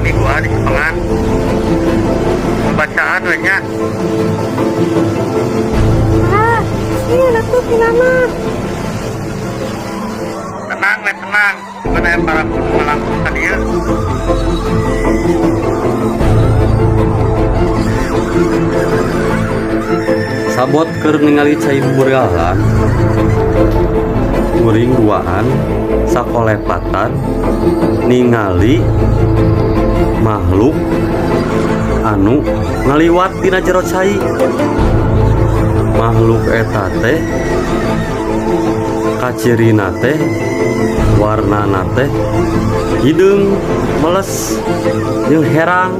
Minggu ah di Sepengan. Bacaan we nya. Ah, iya tuh mah. Tenang we, tenang. Bukan aya para melangkung ka dieu. Sabot keur ningali cai buburialan, kuring duaan sakolepatan ningali makhluk anu ngaliwat dina jero cai. Makhluk eta teh kacirina teh warnana teh hideung meles jeung herang.